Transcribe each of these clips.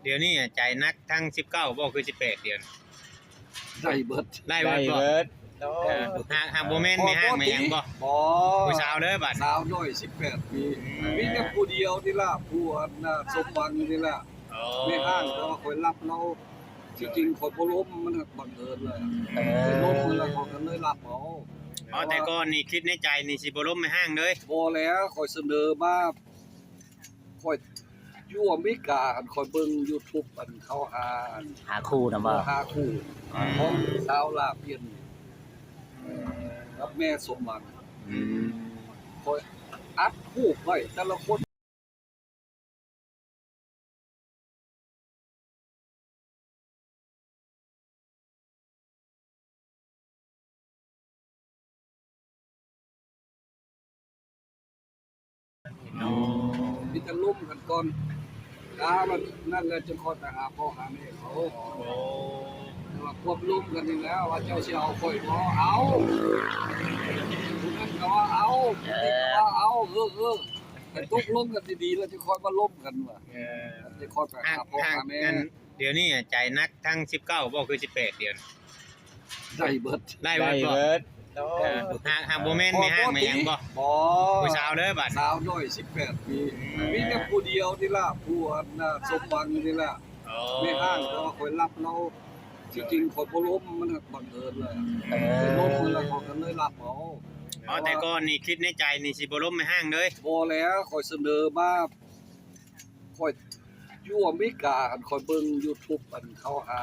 ດຽວນີ້ໃຈໜັກທັງສິບເກົ້າບໍ່ ຄືສິບແປດດຽວນີ້? ໄດ້ເບິດ ໄດ້ເບິດບໍ່? ໄດ້ເບິດ. ໂອ້ ເອີ ຫາກ ຫາກບໍ່ແມ່ນແມ່ຮ້າງແມ່ຫຍັງບໍ່? ບໍ່ ຜູ້ສາວເດີບາດ ສາວນ້ອຍສິບແປດປີ. ອືມ ມີແຕ່ຜູ້ດຽວນີ້ລະ ຜູ້ອັນນ່າ ສົມຫວັງນີ້ລະ. ອໍ ແມ່ຮ້າງກໍວ່າຂ້ອຍຮັບລາວ ທີ່ຈິງຂ້ອຍບໍ່ລົມ ມັນບັງເອີນລະ. ເອີ ໄປລົມ ມັນລະຂ້ອຍກໍເລີຍຮັບເອົາ. ອໍ ແຕ່ກ່ອນນີ້ຄິດໃນໃຈນີ້ຊິບໍ່ລົມແມ່ຮ້າງເລີຍ? ບໍ່ແລ້ວ ຂ້ອຍສະເໜີມາ ຂ້ອຍຢູ່ອາເມລິກາ ຄັນຂ້ອຍເບິ່ງຢູທູບ ອັນເຂົາຫາ ຫາຄູ່ນຳບໍ່? ເອີ ຫາຄູ່ ອືມ ຂອງສາວລາວປ່ຽນກັບແມ່ສົມຫວັງ. ອືມ ຂ້ອຍອັດຮູບໄວ້ແຕ່ລະຄົນ. ມີແຕ່ລົມກັນກ່ອນ ຖ້າມັນນັ້ນແລ້ວຈຶ່ງຄ່ອຍໄປຫາພໍ່ຫາແມ່ເຂົາ. ໂອ້ ແຕ່ວ່າຄວບລົມກັນນີ້ແລ້ວວ່າ ເຈົ້າຊິເອົາຂ້ອຍບໍ່? ເອົາ. ຜູ້ນັ້ນກໍວ່າເອົາ ຜູ້ນີ້ກໍວ່າເອົາ. ເອີ ເອີ ໃຫ້ຕົກລົງກັນດີໆ ແລ້ວຈຶ່ງຄ່ອຍມາລົມກັນວ່າ. ເອີ ຈັ່ງຄ່ອຍໄປຫາພໍ່ຫາແມ່. ດຽວນີ້ໃຈໜັກທັງສິບເກົ້າບໍ່ ຄືສິບແປດດຽວນີ້? ໄດ້ເບິດ ໄດ້ເບິດບໍ່? ໄດ້ເບິດ. ໂອ້ ຫາກ ຫາກບໍ່ແມ່ນແມ່ຮ້າງແມ່ຫຍັງບໍ່? ບໍ່ ຜູ້ສາວເດີບາດ ສາວນ້ອຍສິບແປດປີ. ອືມ ມີແຕ່ຜູ້ດຽວນີ້ລະ ຜູ້ອັນນ່າ ສົມຫວັງນີ້ລະ. ອໍ ແມ່ຮ້າງກໍວ່າຂ້ອຍຮັບລາວ ທີ່ຈິງຂ້ອຍບໍ່ລົມ ມັນບັງເອີນລະ. ເອີ ໄປລົມ ມັນລະຂ້ອຍກໍເລີຍຮັບເອົາ. ອໍ ແຕ່ກ່ອນນີ້ຄິດໃນໃຈນີ້ຊິບໍ່ລົມແມ່ຮ້າງເລີຍ? ບໍ່ແລ້ວ ຂ້ອຍສະເໜີມາ ຂ້ອຍຢູ່ອາເມລິກາ ຄັນຂ້ອຍເບິ່ງຢູທູບ ອັນເຂົາຫາ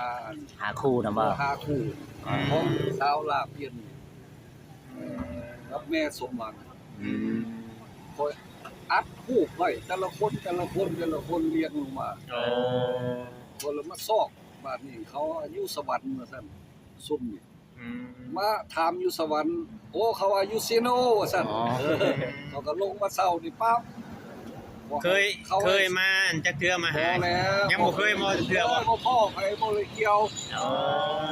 ຫາຄູ່ນຳບໍ່? ເອີ ຫາຄູ່ ອືມ ຂອງສາວລາວປ່ຽນກັບແມ່ສົມຫວັງ. ອືມ ຂ້ອຍອັດຮູບໄວ້ແຕ່ລະຄົນ ແຕ່ລະຄົນ ແຕ່ລະຄົນລຽງລົງມາ. ອໍ ຂ້ອຍລະມາຊອກ ບາດນີ້ເຂົາວ່າຢູ່ສະຫວັນວ່າຊັ້ນ ຊຸມນີ້. ອືມ ມາຖາມຢູ່ສະຫວັນ ໂອ້ ເຂົາວ່າຢູ່ເຊໂນວ່າຊັ້ນ. ອໍ ເອີ ເຂົາກໍລົງມາເຊົ້ານີ້ປັບ. ເຄີຍ ເຄີຍມາອັນຈັກເທື່ອມາຫາ? ບໍ່ແລ້ວ ຍັງບໍ່ເຄີຍມາຈັກເທື່ອບໍ່? ບໍ່ພໍ້ໃຜ ບໍ່ໄດ້ກ່ຽວ.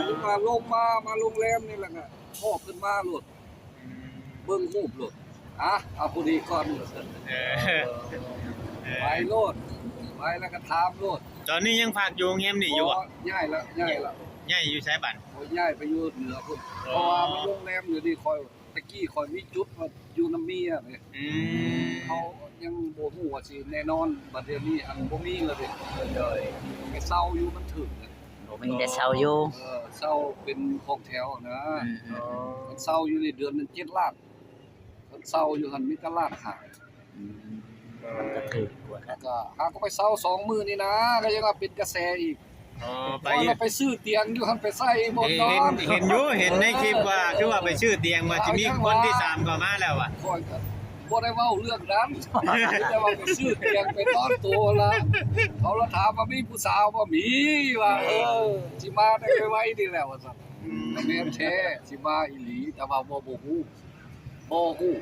ອໍ ມາລົງມາ ມາໂຮງແຮມນີ້ແຫຼະ ກໍພໍ້ເພິ່ນມາໂລດ. ອືມ ເບິ່ງຮູບໂລດ. ອ່ະ ເອົາຜູ້ນີ້ກ່ອນວ່າຊັ້ນ. ເອີ ເອີ ໄປໂລດ ໄປແລ້ວກໍຖາມໂລດ. ຕອນນີ້ຍັງພັກຢູ່ໂຮງແຮມນີ້ຢູ່ບໍ່? ບໍ່ ຍ້າຍລະ ຍ້າຍລະ. ຍ້າຍຢູ່ໃສບາດ? ຂ້ອຍຍ້າຍໄປຢູ່ເໜືອພຸ້ນ. ອໍ ເພາະວ່າມາໂຮງແຮມຢູ່ນີ້ ຂ້ອຍ ແຕ່ກີ້ຂ້ອຍມີຈຸດວ່າຢູ່ນຳເມຍເດ້. ອືມ ເຮົາຍັງບໍ່ຮູ້ວ່າຊິແນ່ນອນ ບັດດຽວນີ້ອັນບໍ່ມີລະເດ້. ໂດຍ ໄປເຊົ່າຢູ່ມັນຖືກນະ. ບໍ່ມີແຕ່ເຊົ່າຢູ່. ເອີ ເຊົ່າເປັນຫ້ອງແຖວນະ. ອືມ ເຊົ່າຢູ່ນີ້ເດືອນໜຶ່ງເຈັດລ້ານ. ຄັນເຊົ່າຢູ່ຫັ້ນມີແຕ່ລ້ານຫ້າ. ອືມ ມັນກໍຖືກກວ່າກັນ. ກໍຫາກໍໄປເຊົ່າສອງມື້ນີ້ນະ ກໍຍັງວ່າເປັນກະແສອີກ. ອໍ ໄປ ຂ້ອຍລະໄປຊື້ຕຽງຢູ່ຫັ້ນໄປໃສ່ບ່ອນນອນ. ເຫັນ ເຫັນຢູ່ ເຫັນໃນຄລິບວ່າ ຄືວ່າໄປຊື້ຕຽງ ວ່າຊິມີຄົນທີສາມເຂົ້າມາແລ້ວວ່າ. ຂ້ອຍກໍບໍ່ໄດ້ເວົ້າເລື່ອງນັ້ນ ແຕ່ວ່າໄປຊື້ຕຽງໄປນອນໂຕລະ. ເຂົາລະຖາມວ່າມີຜູ້ສາວບໍ່? ມີວ່າ. ເອີ ຊິມາໄດ້ໄວໆນີ້ແຫຼະວ່າຊັ້ນ. ອືມ ກໍແມ່ນແທ້ ຊິມາອີ່ຫຼີ ແຕ່ວ່າບໍ່ ບໍ່ຮູ້ ບໍ່ຮູ້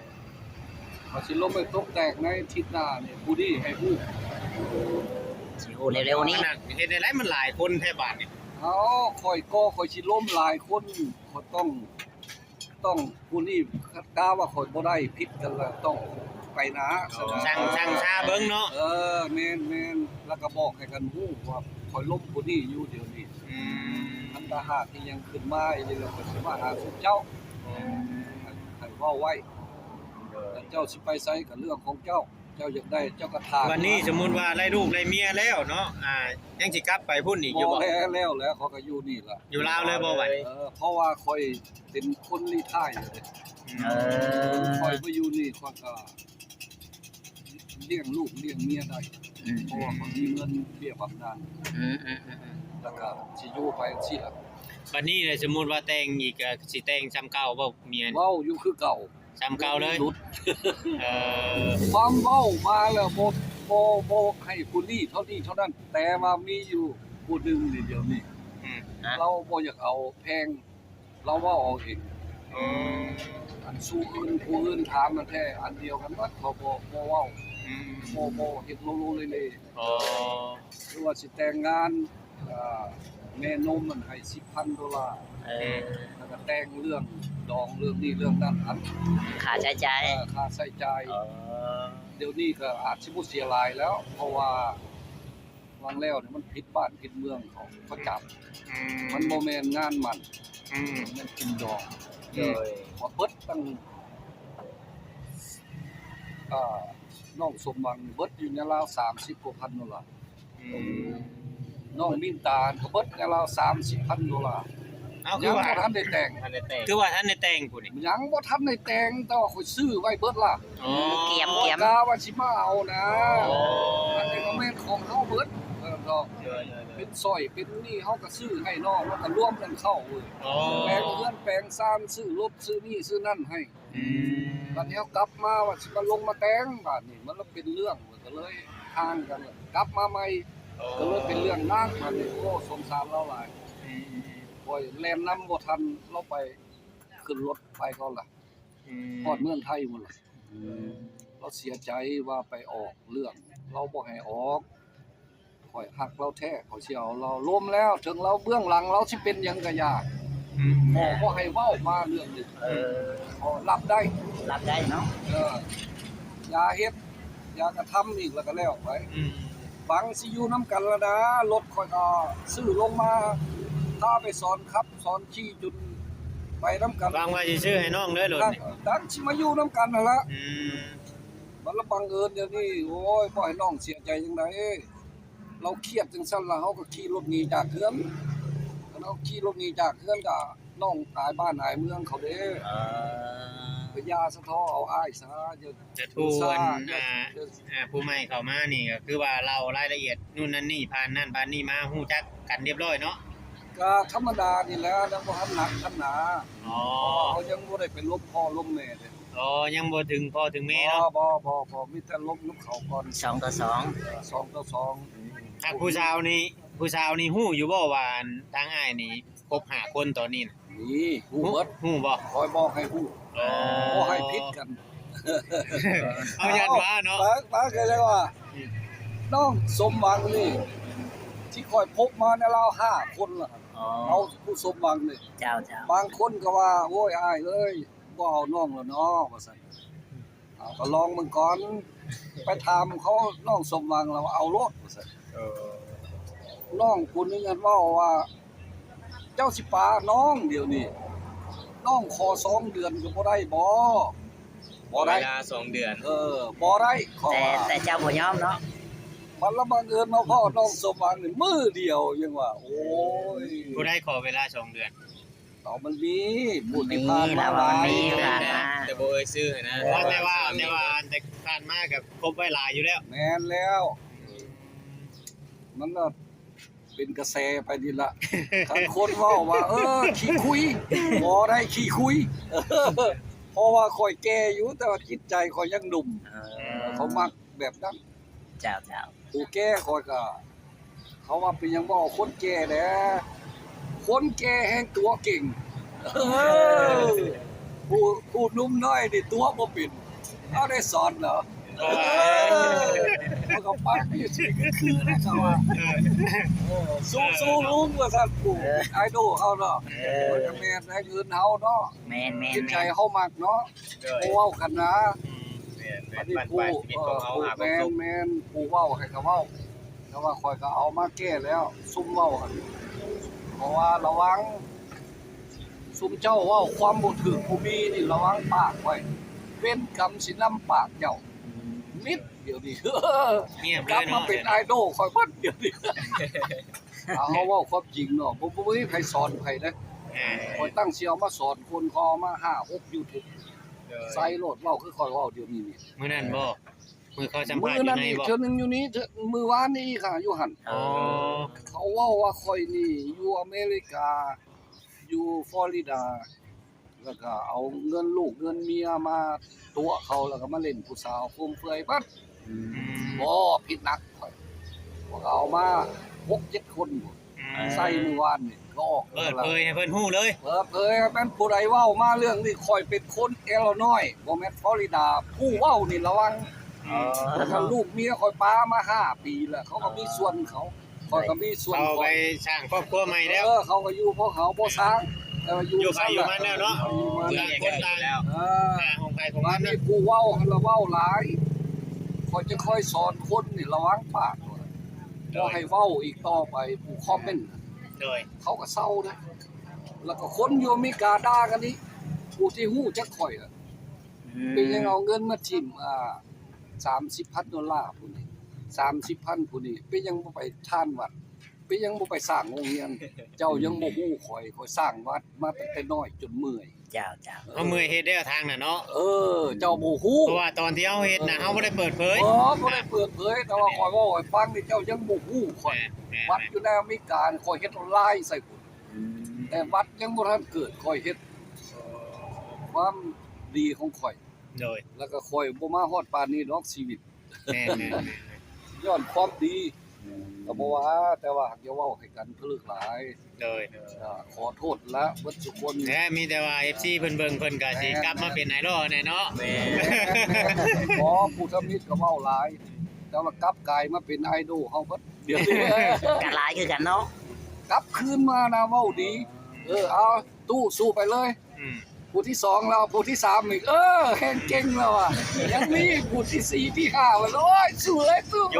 ວ່າຊິລົງໄປຕົກແຕກໃນທິດໜ້ານີ້ ຜູ້ນີ້ໃຫ້ຮູ້. ຊິຮູ້ເລັວໆນີ້. ເຮັດແນວໃດ ມັນຫຼາຍຄົນແທ້ບາດນີ້. ເອົາ ຂ້ອຍກໍ ຂ້ອຍຊິລົມຫຼາຍຄົນ ຂ້ອຍຕ້ອງ ຕ້ອງ ຜູ້ນີ້ ກາວ່າຂ້ອຍບໍ່ໄດ້ຜິດກັນລະ ຕ້ອງໄປໜ້າ. ສັ່ງ ສັ່ງຊາເບິ່ງເນາະ. ເອີ ແມ່ນໆ ແລ້ວກໍບອກໃຫ້ກັນຮູ້ວ່າຂ້ອຍລົມຜູ້ນີ້ຢູ່ດຽວນີ້. ອືມ ຄັນຖ້າຫາກອີ່ຫຍັງຂຶ້ນມາອີ່ຫຼີ ແລ້ວຂ້ອຍຊິມາຫາສູ່ເຈົ້າ. ອືມ ໃຫ້ ໃຫ້ເວົ້າໄວ້. ໂດຍ ແລ້ວເຈົ້າຊິໄປໃສກໍເລື່ອງຂອງເຈົ້າ ເຈົ້າຢາກໄດ້ເຈົ້າກໍຖາມ. ບັດນີ້ສົມມຸດວ່າໄດ້ລູກໄດ້ເມຍແລ້ວເນາະ ອ່າ ຍັງຊິກັບໄປພຸ້ນອີກຢູ່ບໍ່? ບໍ່ແລ້ວ ແລ້ວ ແລ້ວ ຂ້ອຍກໍຢູ່ນີ້ລະ ຢູ່ລາວເລີຍບໍ່ບັດ? ເອີ ເພາະວ່າຂ້ອຍເປັນຄົນຣີທາຍແລ້ວເດ້. ອືມ ເອີ ຂ້ອຍໄປຢູ່ນີ້ ຂ້ອຍກໍລ້ຽງລູກລ້ຽງເມຍໄດ້. ອືມ ເພາະວ່າຂ້ອຍມີເງິນເບ້ຍບຳນານ. ອືມໆໆໆ ແລ້ວກໍຊິຢູ່ໄປຈັ່ງຊີ້ລະ. ບັດນີ້ແຫຼະ ສົມມຸດວ່າແຕ່ງອີກ ກໍຊິແຕ່ງສ່ຳເກົ່າບໍ່ເມຍ? ເວົ້າຢູ່ຄືເກົ່າ. ສ່ຳເກົ່າເລີຍ. ເອີ ຄວາມເວົ້າມາແລ້ວ ບໍ່ ບໍ່ ບໍ່ໃຫ້ຜູ້ນີ້ເທົ່ານີ້ເທົ່ານັ້ນ ແຕ່ວ່າມີຢູ່ຜູ້ໜຶ່ງນີ້ດຽວນີ້. ອືມ ລາວບໍ່ຢາກເອົາແພງ ລາວເວົ້າເອົາເອງ. ອໍ ອັນສູ່ອື່ນ ຜູ້ອື່ນຖາມມັນແທ້ອັນດຽວກັນໝົດ ເຂົາບໍ່ ບໍ່ເວົ້າ. ອືມ ບໍ່ ບໍ່ເຮັດໂລໂລເລເລ. ອໍ ຫຼືວ່າຊິແຕ່ງງານ ອ່າ ແມ່ນົມມັນໃຫ້ສິບພັນໂດລາ. ເອີ ແລ້ວກໍແຕ່ງເລື່ອງດອງເລື່ອງນີ້ເລື່ອງນັ້ນຫັ້ນ ຄ່າໃຊ້ຈ່າຍ. ເອີ ຄ່າໃຊ້ຈ່າຍ. ອໍ ດຽວນີ້ກໍອາດຊິບໍ່ເສຍຫຼາຍແລ້ວ ເພາະວ່າ ເພ ຟັງແລ້ວນີ້ມັນຜິດບ້ານຜິດເມືອງ ເຂົາ ເຂົາຈັບ. ອືມ ມັນບໍ່ແມ່ນງານໝັ້ນ ອືມ ແມ່ນກິນດອງ. ອືມ ວ່າເບິດຕັ້ງ ອ່າ ນ້ອງສົມຫວັງເບິດຢູ່ໃນລາວສາມສິບກວ່າພັນໂດລາ. ອືມ ນ້ອງມິນຕາກໍເບິດໃນລາວສາມສິບພັນໂດລາ. ເອົ້າ ຄືວ່າ ຍັງບໍ່ທັນໄດ້ແຕ່ງ ທັນໄດ້ແຕ່ງ ຄືວ່າທັນໄດ້ແຕ່ງພຸ້ນນີ້ ຍັງບໍ່ທັນໄດ້ແຕ່ງ ແຕ່ວ່າຂ້ອຍຊື້ໄວ້ເບິດລະ. ອໍ ກຽມ ກຽມ ກະວ່າຊິມາເອົານະ. ອໍ ອັນນີ້ກໍແມ່ນຂອງເຮົາເບິດ ເອີ ເນາະ. ໂດຍ ໂດຍ ໂດຍ ເປັນສ້ອຍເປັນນີ້ ເຮົາກໍຊື້ໃຫ້ນ້ອງ ແລ້ວກໍລວມກັນເຂົ້າເວີຍ. ອໍ ແປງເຮືອນແປງຊານ ຊື້ລົດຊື້ນີ້ຊື້ນັ້ນໃຫ້. ອືມ ບັດນີ້ເຮົາກັບມາວ່າຊິມາລົງມາແຕ່ງ ບາດນີ້ມັນລະເປັນເລື່ອງ ກໍເລີຍຫ່າງກັນ ກັບມາໃໝ່. ອໍ ກໍເລີຍເປັນເລື່ອງໜັກ ບາດນີ້ ໂອ້ ສົງສານລາວຫຼາຍ. ອືມ ຂ້ອຍແລ່ນນຳບໍ່ທັນລາວໄປ ຂຶ້ນລົດໄປກ່ອນລະ. ອືມ ຮອດເມືອງໄທພຸ້ນລະ. ອືມ ລາວເສຍໃຈວ່າໄປອອກເລື່ອງ ລາວບໍ່ໃຫ້ອອກ. ຂ້ອຍຮັກລາວແທ້ ຂ້ອຍຊິເອົາລາວ. ລົມແລ້ວ ເຖິງລາວເບື້ອງຫຼັງລາວຊິເປັນຫຍັງກະຢ່າ. ອືມ ຂໍບໍ່ໃຫ້ເວົ້າມາເລື່ອງນີ້. ເອີ ຂໍຮັບໄດ້ ຮັບໄດ້ເນາະ. ເອີ ຢ່າເຮັດ ຢ່າກະທຳອີກ ແລ້ວກະແລ້ວໄປ. ອືມ ບັງຊິຢູ່ນຳກັນລະນາ ລົດຂ້ອຍກໍຊື້ລົງມາ ພາໄປສອນຂັບ ສອນຂີ່ຈົນໄປນຳກັນ. ຫວັງວ່າຊິຊື້ໃຫ້ນ້ອງເດີລົດນີ້ ດັງຊິມາຢູ່ນຳກັນຫັ້ນລະ. ອືມ ມັນລະບັງເອີນດຽວນີ້ ໂອ້ຍ ບໍ່ໃຫ້ນ້ອງເສຍໃຈຈັ່ງໃດ. ລາວຄຽດຈັ່ງຊັ້ນລະ ເຮົາກໍຂີ່ລົດໜີຈາກເຮືອນ. ຄັນເຮົາຂີ່ລົດໜີຈາກເຮືອນກະນ້ອງອາຍບ້ານອາຍເມືອງເຂົາເດ້. ເອີ ໄປຢ່າສະທໍ່ ເອົາອ້າຍສາ ຢ່າ ຈະໂທ ອັນ ອ່າ ອ່າ ຜູ້ໃໝ່ເຂົ້າມານີ້ ກໍຄືວ່າເລົ່າລາຍລະອຽດ ໂນ່ນນັ້ນນີ້ ຜ່ານນັ້ນຜ່ານນີ້ມາ ຮູ້ຈັກກັນຮຽບຮ້ອຍເນາະ. ກໍທຳມະດານີ້ແຫຼະ ຍັງບໍ່ທັນໜັກທັນໜາ. ອໍ ເພາະວ່າເຮົາຍັງບໍ່ໄດ້ໄປລົມພໍ່ລົມແມ່ເດ້. ອໍ ຍັງບໍ່ເຖິງພໍ່ເຖິງແມ່ເນາະ. ບໍ່ ບໍ່ ບໍ່ ມີແຕ່ລົມນຳເຂົາກ່ອນ ສອງຕໍ່ສອງ ເອີ ສອງຕໍ່ສອງ. ທາງຜູ້ສາວນີ້ ຜູ້ສາວນີ້ຮູ້ຢູ່ບໍ່ວ່າ ອັນ ທາງອ້າຍນີ້ຄົບຫ້າຄົນຕອນນີ້ນະ? ນີ້ ຮູ້ເບິດ ຮູ້ບໍ່? ຂ້ອຍບອກໃຫ້ຮູ້. ອໍ ບໍ່ໃຫ້ຜິດກັນ. ເອົາ ຢ້ານວ່າເນາະ ປາກ ປາກ ກໍເລີຍວ່າ ອືມ ນ້ອງສົມຫວັງນີ້ ທີ່ຂ້ອຍພົບມາໃນລາວຫ້າຄົນລະ. ອໍ ເອົາ ຜູ້ສົມຫວັງນີ້ ເຈົ້າ ເຈົ້າ ບາງຄົນກໍວ່າ ໂອ້ຍ ອ້າຍເອີຍ ບໍ່ເອົານ້ອງລະເນາະ ວ່າຊັ້ນ. ເອົາ ກໍລອງເບິ່ງກ່ອນ ໄປຖາມເຂົາ ນ້ອງສົມຫວັງລະວ່າ ເອົາໂລດ ວ່າຊັ້ນ. ເອີ ນ້ອງຜູ້ໜຶ່ງຫັ້ນເວົ້າວ່າ ເຈົ້າຊິປານ້ອງດຽວນີ້ ນ້ອງຂໍສອງເດືອນກໍບໍ່ໄດ້ບໍ? ບໍ່ໄດ້ ຂໍເວລາສອງເດືອນ. ເອີ ບໍ່ໄດ້ ຂໍ ແຕ່ ວ່າ ແຕ່ເຈົ້າບໍ່ຍອມເນາະ. ບັດລະບັງເອີນມາພໍ້ນ້ອງສົມຫວັງນີ້ມື້ດຽວ ຍັງວ່າ ໂອ້ຍ ຜູ້ໃດຂໍເວລາສອງເດືອນ? ເອົາ ມັນມີ ຜູ້ທີ່ຜ່ານມາຫຼາຍ ມີ ແຕ່ ແຕ່ບໍ່ເອີ່ຍຊື່ນະ. ແຕ່ວ່າ ແຕ່ວ່າ ແຕ່ຜ່ານມາກໍຄົບໄວ້ຫຼາຍຢູ່ແລ້ວ. ແມ່ນແລ້ວ ມັນລະເປັນກະແສໄປນີ້ລະ. ຄັນຄົນເວົ້າວ່າ ເອີ ຂີ້ຄຸຍ ບໍ່ໄດ້ຂີ້ຄຸຍ ເພາະວ່າຂ້ອຍແກ່ຢູ່ ແຕ່ວ່າຈິດໃຈຂ້ອຍຍັງໜຸ່ມ. ເອີ ເຂົາມັກແບບນັ້ນ. ເຈົ້າ ເຈົ້າ ຜູ້ແກ່ຂ້ອຍກໍ ເຂົາວ່າເປັນຫຍັງບໍ່ເອົາຄົນແກ່ແດ່ ຄົນແກ່ແຮ່ງຕົວເກັ່ງ. ເອີ ຜູ້ ຜູ້ໜຸ່ມນ້ອຍນີ້ຕົວບໍ່ເປັນ ເຮົາໄດ້ສອນເນາະ. ເອີ ເຂົາກໍປາກຢູ່ຊື່ຄືໆ ນະ ເຂົາວ່າ ເອີ ສູ້ໆ ລຸງ ວ່າຊັ້ນ ຜູ້ ເອີ ໄອດອລເຮົາເນາະ. ເອີ ມັນກໍແມ່ນແຫຼະ ເງິນເຮົາເນາະ. ແມ່ນໆໆ ຈິດໃຈເຮົາມັກເນາະ. ໂດຍ ເວົ້າກັນນະ. ອືມ ແມ່ນໆ ບັດນີ້ຜູ້ ບັ້ນປາຍຊີວິດຂອງເຮົາ ເອີ ຫາຄວາມສຸກ. ແມ່ນໆ ຜູ້ເວົ້າໃຫ້ກໍເວົ້າ ແຕ່ວ່າຂ້ອຍກໍເອົາມາແກ້ແລ້ວ ຊຸມເວົ້າຫັ້ນ. ເພາະວ່າລະຫວ່າງຊຸມເຈົ້າເວົ້າຄວາມບໍ່ຖືກຜູ້ມີນີ້ ລະຫວ່າງປາກຂ້ອຍ ເວນກຳຊິນຳປາກເຈົ້າ. ອືມ ມິດດຽວນີ້ ງຽບເລີຍເນາະ ກັບມາເປັນໄອດອລຂ້ອຍເບິດດຽວນີ້. ເອົາ ເຮົາເວົ້າຄວາມຈິງເນາະ ບໍ່ ບໍ່ມີໃຜສອນໃຜເດ້. ເອີ ຂ້ອຍຕັ້ງຊິເອົາມາສອນຄົນ ຂ້ອຍເອົາມາຫ້າຫົກຢູທູບ ໂດຍ ໃສ່ໂລດ ເວົ້າຄືຂ້ອຍເວົ້າດຽວນີ້ນີ້. ມື້ນັ້ນບໍ່? ມື້ເຂົາສຳພາດຢູ່ໃນບໍ່? ມື້ນັ້ນອີກເທື່ອໜຶ່ງຢູ່ນີ້ ເທື່ອ ມື້ວານນີ້ອີກຫາຢູ່ຫັ້ນ. ອໍ ເຂົາເວົ້າວ່າຂ້ອຍນີ້ຢູ່ອາເມລິກາ ຢູ່ຟລໍຣິດາ ແລ້ວກໍເອົາເງິນລູກເງິນເມຍມາຕົວະເຂົາ ແລ້ວກໍມາຫຼິ້ນຜູ້ສາວຟຸມເຟືອຍເບິດ. ອືມ ບໍ່ ຜິດໜັກຂ້ອຍ ພວກເອົາມາຫົກເຈັດຄົນ ອືມ ໃສ່ມື້ວານນີ້ກໍອອກ ເປີດເຜີຍໃຫ້ເພິ່ນຮູ້ເລີຍ. ເປີດເຜີຍໃຫ້ເພິ່ນ ຜູ້ໃດເວົ້າມາເລື່ອງນີ້ ຂ້ອຍເປັນຄົນເອລນໍຍ ບໍ່ແມ່ນຟລໍຣິດາ ຜູ້ເວົ້ານີ້ລະວັງ. ອໍ ລູກເມຍຂ້ອຍປາມາຫ້າປີແລ້ວ ເຂົາກໍມີສ່ວນເຂົາ. ຂ້ອຍກໍມີສ່ວນ ເຂົາໄປສ້າງຄອບຄົວໃໝ່ແລ້ວ. ເອີ ເຂົາກໍຢູ່ພວກເຂົາບໍ່ສ້າງ ແຕ່ວ່າຢູ່ ຢູ່ໃຜຢູ່ມັນແລ້ວເນາະ. ເອີ ຕ່າງຄົນຕ່າງ ເອີ ຫາຂອງໃຜຂອງມັນ. ບາດນີ້ຜູ້ເວົ້າຫັ້ນລະເວົ້າຫຼາຍ ຂ້ອຍຈະຄອຍສອນຄົນນີ້ລະວັງປາກ. ບໍ່ໃຫ້ເວົ້າອີກຕໍ່ໄປ ຜູ້ຄອມເມັນ ໂດຍ ເຂົາກໍເຊົາເດ້. ແລ້ວກໍຄົນຢູ່ອາເມລິກາດ່າກັນອີກ ຜູ້ທີ່ຮູ້ຈັກຂ້ອຍນະ ອືມ ເປັນຫຍັງເອົາເງິນມາຖິ້ມ ອ່າ ສາມສິບພັນໂດລາຜູ້ນີ້ ສາມສິບພັນຜູ້ນີ້ ເປັນຫຍັງບໍ່ໄປທານວັດ ເປັນຫຍັງບໍ່ໄປສ້າງໂຮງຮຽນ ເຈົ້າຍັງບໍ່ຮູ້ຂ້ອຍ ຂ້ອຍສ້າງວັດມາຕັ້ງແຕ່ນ້ອຍຈົນເມື່ອຍ. ເຈົ້າ ເຈົ້າ ເອີ ເຮົາເມື່ອຍເຮັດແລ້ວທາງນັ້ນເນາະ. ເອີ ເຈົ້າບໍ່ຮູ້ ເພາະວ່າຕອນທີ່ເຮົາເຮັດນະ ເຮົາບໍ່ໄດ້ເປີດເຜີຍ. ບໍ່ ບໍ່ໄດ້ເປີດເຜີຍ ແຕ່ວ່າຂ້ອຍເວົ້າໃຫ້ຟັງນີ້ ເຈົ້າຍັງບໍ່ຮູ້ຂ້ອຍ. ແມ່ນ ແມ່ນ ວັດຢູ່ໃນອາເມລິກາ ຂ້ອຍເຮັດອອນລາຍໃສ່ພຸ້ນ ອືມ ແຕ່ວັດຍັງບໍ່ທັນເກີດ ຂ້ອຍເຮັດຄວາມດີຂອງຂ້ອຍ ໂດຍ ແລ້ວກໍຂ້ອຍບໍ່ມາຮອດປານນີ້ດອກຊີວິດ. ແມ່ນໆໆ ຍ້ອນຄວາມດີ ອືມ ກໍບໍ່ວ່າ ແຕ່ວ່າຫາກຢ່າເວົ້າໃຫ້ກັນເພິກຫຼາຍ. ໂດຍ ອ່າ ຂໍໂທດລະເບິດທຸກຄົນ. ແທ້ ມີແຕ່ວ່າເອັຟຊີເພິ່ນເບິ່ງ ເພິ່ນກໍຊິ ແມ່ນ ກັບມາເປັນໄອດອລແດ່ເນາະ. ແມ່ນ ບໍ່ ຜູ້ທຳອິດກໍເວົ້າຫຼາຍ ແຕ່ວ່າກັບກາຍມາເປັນໄອດອລເຮົາເບິດ ດຽວນີ້ ກໍຫຼາຍຄືກັນເນາະ. ກັບຄືນມານະ ເວົ້າດີ. ເອີ ເອົາ ຕູ້ສູ້ໄປເລີຍ. ອືມ ຜູ້ທີສອງແລ້ວ ຜູ້ທີສາມອີກ ເອີ ແຮງເກັ່ງແລ້ວອະ. ຍັງມີຜູ້ທີສີ່ ທີຫ້າ ວ່າ ໂອ້ຍ ສູ້ເລີຍ ສູ້. ໂຍ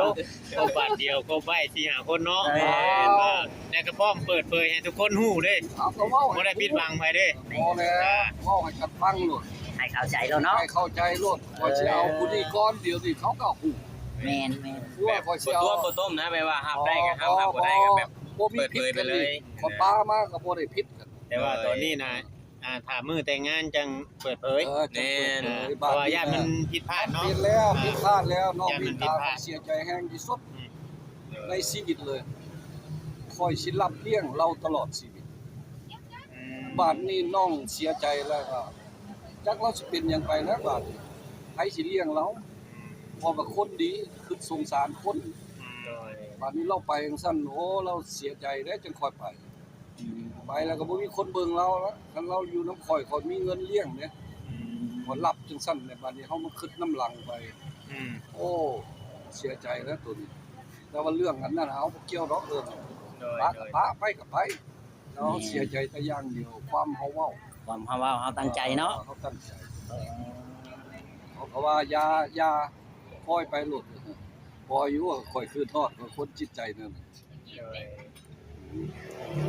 ຄົບບາດດຽວ ຄົບໄວ້ສີ່ຫ້າຄົນເນາະ. ແມ່ນ ແລ້ວກໍພ້ອມເປີດເຜີຍໃຫ້ທຸກຄົນຮູ້ເດ້. ເອົາ ກໍເວົ້າ ບໍ່ໄດ້ປິດບັງໃຜເດ້. ບໍ່ແລ້ວ ເວົ້າໃຫ້ກັນຟັງໂລດ ໃຫ້ເຂົ້າໃຈໂລດເນາະ ໃຫ້ເຂົ້າໃຈໂລດ. ຂ້ອຍຊິເອົາຜູ້ນີ້ກ່ອນ ດຽວນີ້ເຂົາກໍຮູ້. ແມ່ນໆ ຄືວ່າຂ້ອຍຊິເອົາ ບໍ່ຕົວະບໍ່ຕົ້ມນະ ແບບວ່າຮັບໄດ້ກໍຮັບ ຮັບບໍ່ໄດ້ກໍແບບ ບໍ່ມີ ເປີດເຜີຍໄປເລີຍ. ຂ້ອຍປາມາກໍບໍ່ໄດ້ຜິດກັນ ແຕ່ວ່າຕອນນີ້ນະ ອ່າ ຖ້າມື້ແຕ່ງງານຈັ່ງເປີດເຜີຍ. ເອີ ຈັ່ງເປີດເຜີຍ. ແມ່ນ ເພາະວ່າຢ້ານມັນຜິດພາດເນາະ. ຜິດແລ້ວ ຜິດພາດແລ້ວ ນ້ອງ ຢ້ານມັນຜິດພາດ. ເສຍໃຈແຮງທີ່ສຸດ ອືມ ໃນຊີວິດເລີຍ. ຂ້ອຍຊິຮັບລ້ຽງລາວຕະຫຼອດຊີວິດ. ອືມ ບາດນີ້ນ້ອງເສຍໃຈແລ້ວກໍ ຈັກລາວຊິເປັນຫຍັງໄປແລ້ວບາດນີ້ ໃຜຊິລ້ຽງລາວ? ເພາະວ່າຄົນດີ ຄິດສົງສານຄົນ. ອືມ ໂດຍ ບາດນີ້ລາວໄປຈັ່ງຊັ້ນ ໂອ້ ລາວເສຍໃຈເດ້ ຈັ່ງຄ່ອຍໄປ. ອືມ ໄປແລ້ວກໍບໍ່ມີຄົນເບິ່ງລາວລະ. ຄັນລາວຢູ່ນຳຂ້ອຍ ຂ້ອຍມີເງິນລ້ຽງເດ້. ອືມ ຂ້ອຍຮັບຈັ່ງຊັ້ນແຫຼະ. ບາດນີ້ເຮົາມາຄິດນຳຫຼັງໄປ ອືມ ໂອ້ ເສຍໃຈແລ້ວໂຕນີ້. ແຕ່ວ່າເລື່ອງອັນນັ້ນເຮົາບໍ່ກ່ຽວດອກ ເອີ ໂດຍ ປະ ໂດຍ ກະປະ ໄປກະໄປ. ແລ້ວເຮົາເສຍໃຈແຕ່ຢ່າງດຽວ ຄວາມເຮົາເວົ້າ ຄວາມເຮົາເວົ້າ ເຮົາຕັ້ງໃຈເນາະ. ເອີ ເຮົາຕັ້ງໃຈ ເອີ ເຮົາກໍວ່າຢ່າ ຢ່າ ປ່ອຍໄປໂລດ. ປ່ອຍຢູ່ ຂ້ອຍຄືທອດ ຂ້ອຍຄົນຈິດໃຈນັ້ນ.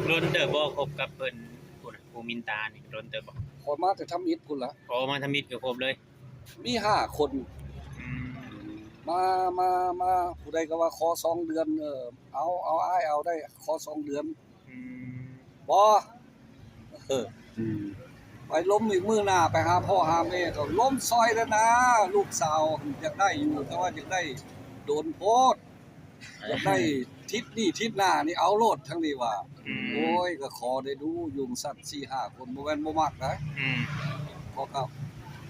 ໂດຍ ດົນເຕີບບໍ່ຄົບກັບເພິ່ນ ຜູ້ນະ ຜູ້ມິນຕານີ້ ດົນເຕີບບໍ່? ຂ້ອຍມາແຕ່ທຳອິດພຸ້ນລະ. ອໍ ມາທຳອິດກໍຄົບເລີຍ. ມີຫ້າຄົນ. ອືມ ມາ ມາ ມາ ຜູ້ໃດກໍວ່າຂໍສອງເດືອນ. ເອີ ເອົາ ເອົາ ອ້າຍເອົາໄດ້ ຂໍສອງເດືອນ. ອືມ ບໍ່ ເອີ ອືມ ໄປລົມອີກມື້ໜ້າ ໄປຫາພໍ່ຫາແມ່ ກໍລົມຊ່ອຍແລ້ວນາ. ລູກສາວຢາກໄດ້ຢູ່ ແຕ່ວ່າຢາກໄດ້ໂດນໂພດ ຢາກໄດ້ທິດນີ້ທິດໜ້ານີ້ ເອົາໂລດທາງນີ້ວ່າ. ອືມ ໂອ້ຍ ກໍຂໍໄດ້ດູຢູ່ ມັນຊັ້ນສີ່ຫ້າຄົນ ບໍ່ແມ່ນບໍ່ມັກນະ. ອືມ ຂໍກັບ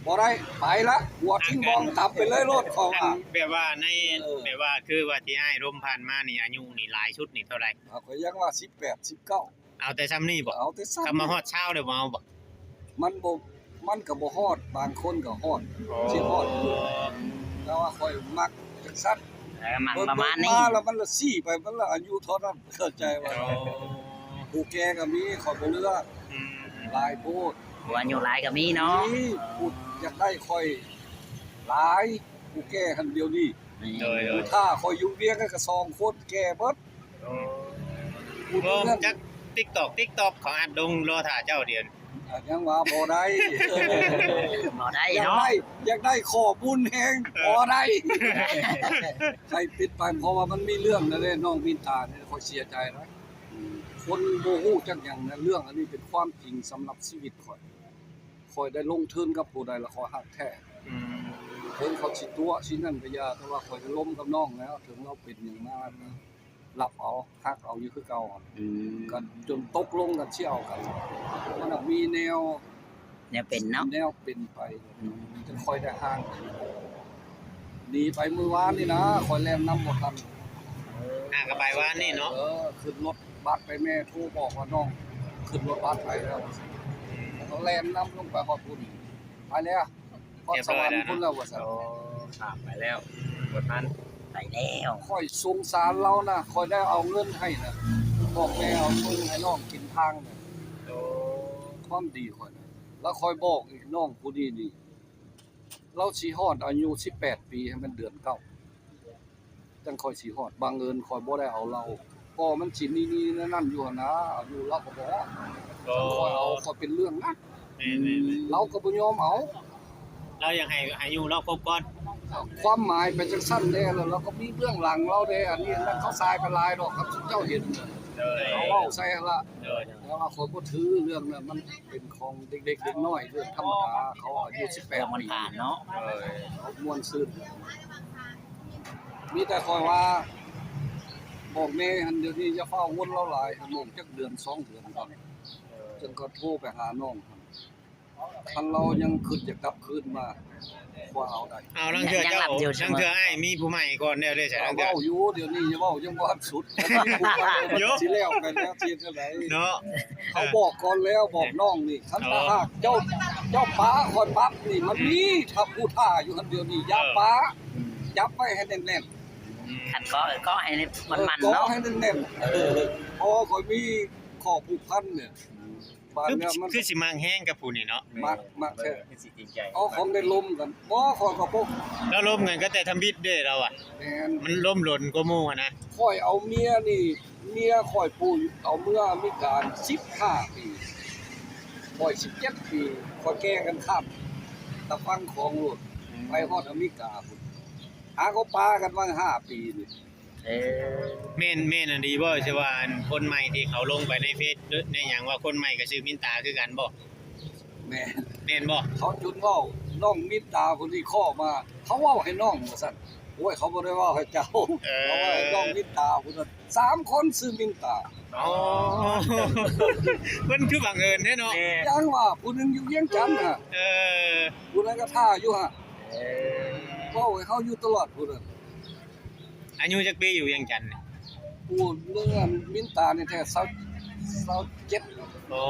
ບໍ່ໄດ້ ໄປລະ ຫົວຖິ້ມບ່ອງຕຳໄປເລີຍໂລດ ຂໍວ່າ. ແບບວ່າໃນ ເອີ ແບບວ່າຄືວ່າທີ່ອ້າຍລົມຜ່ານມານີ້ ອາຍຸນີ້ຫຼາຍສຸດນີ້ເທົ່າໃດ? ເອົາ ກໍຍັງວ່າສິບແປດ ສິບເກົ້າ. ເອົາແຕ່ຊ່ຳນີ້ບໍ? ເອົາແຕ່ຊ່ຳ ຄັນມາຮອດຊາວແລ້ວບໍ່ເອົາບໍ? ມັນບໍ່ ມັນກໍບໍ່ຮອດ ບາງຄົນກໍຮອດ. ອໍ ຊິຮອດຢູ່ ແຕ່ວ່າຂ້ອຍມັກຈັ່ງຊັ້ນ. ເອີ ມັກປະມານນີ້ ມາແລ້ວມັນລະຊີ້ໄປ ມັນລະອາຍຸເທົ່ານັ້ນ ເຂົ້າໃຈບໍ່? ອໍ ຜູ້ແກ່ກໍມີ ຂ້ອຍບໍ່ເລືອກ. ອືມ ຫຼາຍໂພດ ຜູ້ອາຍຸຫຼາຍກໍມີເນາະ. ມີຜູ້ຢາກໄດ້ຂ້ອຍຫຼາຍ ຜູ້ແກ່ຫັ້ນດຽວນີ້. ໂດຍ ໂດຍ ຜູ້ຖ້າຂ້ອຍຢູ່ວຽງກໍສອງຄົນແກ່ເບິດ. ອໍ ຜູ້ທີ່ເລື່ອງ ຈັກ TikTok TikTok ເຂົາອັດລົງ ລໍຖ້າເຈົ້າດຽວ. ອ່າ ຍັງວ່າບໍ່ໄດ້ ບໍ່ໄດ້ເນາະ. ຢາກໄດ້ ຢາກໄດ້ຂໍ້ມູນແຮງ ບໍ່ໄດ້. ໃຫ້ປິດໄປ ເພາະວ່າມັນມີເລື່ອງນັ້ນແຫຼະ ນ້ອງມິນຕານີ້ ຂ້ອຍເສຍໃຈຫຼາຍ. ອືມ ຄົນບໍ່ຮູ້ຈັກຫຍັງນະ ເລື່ອງອັນນີ້ເປັນຄວາມຈິງສຳລັບຊີວິດຂ້ອຍ. ຂ້ອຍໄດ້ລົງທຶນກັບຜູ້ໃດລະ ຂ້ອຍຮັກແທ້. ອືມ ເຖິງເຂົາຊິຕົວະຊິນັ້ນກໍຢ່າ ແຕ່ວ່າຂ້ອຍກໍລົມກັບນ້ອງແລ້ວ ເຖິງລາວເປັນຫຍັງມາ ອືມ ຮັບເອົາ ຮັກເອົາຢູ່ຄືເກົ່າ. ອືມ ກໍຈົນຕົກລົງກັນຊິເອົາກັນ ມັນມີແນວ ແນວເປັນເນາະ ແນວເປັນໄປ. ອືມ ຈົນຂ້ອຍໄດ້ຫ່າງໜີໄປມື້ວານນີ້ນະ ຂ້ອຍແລ່ນນຳບໍ່ທັນ. ຫາກໍໄປວານນີ້ເນາະ. ເອີ ຂຶ້ນລົດບັສໄປ ແມ່ໂທບອກວ່ານ້ອງຂຶ້ນລົດບັສໄປແລ້ວ ແລ້ວກໍແລ່ນນຳລົງໄປຮອດພຸ້ນ ໄປແລ້ວ ຮອດສະຫວັນພຸ້ນແລ້ວວ່າຊັ້ນ. ໂອ້ ຂ້າມໄປແລ້ວ ບໍ່ທັນ ໄປແລ້ວ. ຂ້ອຍສົງສານລາວນະ ຂ້ອຍໄດ້ເອົາເງິນໃຫ້ນະ ບອກແມ່ເອົາເງິນໃຫ້ນ້ອງກິນທາງນະ. ໂອ້ ຄວາມດີຂ້ອຍນະ ແລ້ວຂ້ອຍບອກອີກ ນ້ອງຜູ້ນີ້ນີ້ ລາວຊິຮອດອາຍຸສິບແປດປີ ໃຫ້ມັນເດືອນເກົ້າ. ຈັ່ງຂ້ອຍຊິຮອດ. ບັງເອີນຂ້ອຍບໍ່ໄດ້ເອົາລາວ ກໍມັນຊິນີ້ໆນັ້ນໆຢູ່ຫັ້ນນາ ອາຍຸລາວກໍບໍ່ຮອດ. ໂອ້ ຄັນຂ້ອຍເອົາ ຂ້ອຍເປັນເລື່ອງນະ. ແມ່ນໆໆ ລາວກໍບໍ່ຍອມເອົາ. ລາວຢາກໃຫ້ອາຍຸລາວຄົບກ່ອນ. ຄວາມໝາຍໄປຈັ່ງຊັ້ນແດ່ ແລ້ວລາວກໍມີເບື້ອງຫຼັງລາວແດ່ ອັນນີ້ອັນນັ້ນ ເຂົາສາຍໄປຫຼາຍດອກ ຄັນຊຸມເຈົ້າເຫັນ. ໂດຍ ເຂົາເວົ້າໃສ່ຫັ້ນລະ. ໂດຍ ແຕ່ວ່າຂ້ອຍບໍ່ຖືເລື່ອງນັ້ນ ມັນເປັນຂອງເດັກໆເດັກນ້ອຍ ເລື່ອງທຳມະດາ ເຂົາອາຍຸສິບແປດປີ ເລື່ອງມັນຜ່ານເນາະ. ໂດຍ ເຂົາມ່ວນຊື່ນ. ມີແຕ່ຂ້ອຍວ່າ ບອກແມ່ຫັ້ນ ດຽວນີ້ຢ່າຟ້າວວົນລາວຫຼາຍ ໃຫ້ໂມງຈັກເດືອນສອງເດືອນກ່ອນ ຈັ່ງກໍໂທໄປຫານ້ອງ. ຄັນລາວຍັງຄຶດຢາກກັບຄືນມາ ຂ້ອຍເອົາໄດ້. ເອົາ ລາງເທື່ອເຈົ້າ ລາງເທື່ອອ້າຍມີຜູ້ໃໝ່ກ່ອນແລ້ວເດ້. ເວົ້າຢູ່ ດຽວນີ້ເວົ້າຍັງບໍ່ທັນສຸດ ຊິແລ້ວໄປແລ້ວ ຊິເຮັດຈັ່ງໃດເນາະ. ເຂົາບອກກ່ອນແລ້ວ ບອກນ້ອງນີ້ ຄັນຖ້າຫາກເຈົ້າ ເຈົ້າປະຂ້ອຍປັບນີ້ ມັນມີ ຖ້າຜູ້ຖ້າຢູ່ຫັ້ນ ດຽວນີ້ຢ່າປະ ຈັບໄວ້ໃຫ້ແໜ້ນໆ. ຄັນເກາະ ເກາະໃຫ້ມັນໆ ເນາະ ເກາະໃຫ້ແໜ້ນໆ. ເອີ ເພາະວ່າຂ້ອຍມີຂໍ້ຜູກພັນນີ້. ບາດແລ້ວມັນ ຄືຊິມັກແຮງກັບຜູ້ນີ້ເນາະ. ມັກ ມັກແທ້. ເອົາຂອງໄດ້ລົມກັນ. ບໍ່ ຂ້ອຍກໍບໍ່ ລາວລົມກັນກໍແຕ່ທຳອິດເດ້ລາວອະ. ແມ່ນ ມັນລົມດົນກວ່າໝູ່ຫັ້ນນະ. ຂ້ອຍເອົາເມຍນີ້ ເມຍຂ້ອຍປູ້ເອົາເມືອອາເມລິກາສິບຫ້າປີ ຂ້ອຍສິບເຈັດປີ ຂ້ອຍແກ່ກັນຂ້າມຕາຝັ່ງຂອງໂລດ ໄປຮອດອາເມລິກາພຸ້ນ ຫາກໍປາກັນຫວ່າງຫ້າປີນີ້. ເອີ ແມ່ນ ແມ່ນອີ່ຫຼີບໍ່ ທີ່ວ່າອັນຄົນໃໝ່ທີ່ເຂົາລົງໄປໃນເຟສໃນຫຍັງວ່າຄົນໃໝ່ກໍຊື່ມິນຕາຄືກັນບໍ່? ແມ່ນ ແມ່ນບໍ່? ເຂົາຈົນເວົ້າ ນ້ອງມິນຕາຜູ້ນີ້ຂໍມາ ເຂົາເວົ້າໃຫ້ນ້ອງວ່າຊັ້ນ. ໂອ້ຍ ເຂົາບໍ່ໄດ້ເວົ້າໃຫ້ເຈົ້າ ເອີ ເຂົາເວົ້າໃຫ້ນ້ອງມິນຕາຜູ້ນັ້ນ ສາມຄົນຊື່ມິນຕາ. ອໍ ມັນຄືບັງເອີນແທ້ເນາະ. ແມ່ນ ຈັ່ງວ່າຜູ້ໜຶ່ງຢູ່ວຽງຈັນຫັ້ນ ເອີ ຜູ້ນັ້ນກໍຖ້າຢູ່ຫັ້ນ ເອີ ເວົ້າໃຫ້ເຮົາຢູ່ຕະຫຼອດຜູ້ນັ້ນ. ອາຍຸຈັກປີຢູ່ວຽງຈັນນີ້? ຜູ້ເລື່ອງມິນຕານີ້ແທ້ ຊາວ ຊາວເຈັດ. ອໍ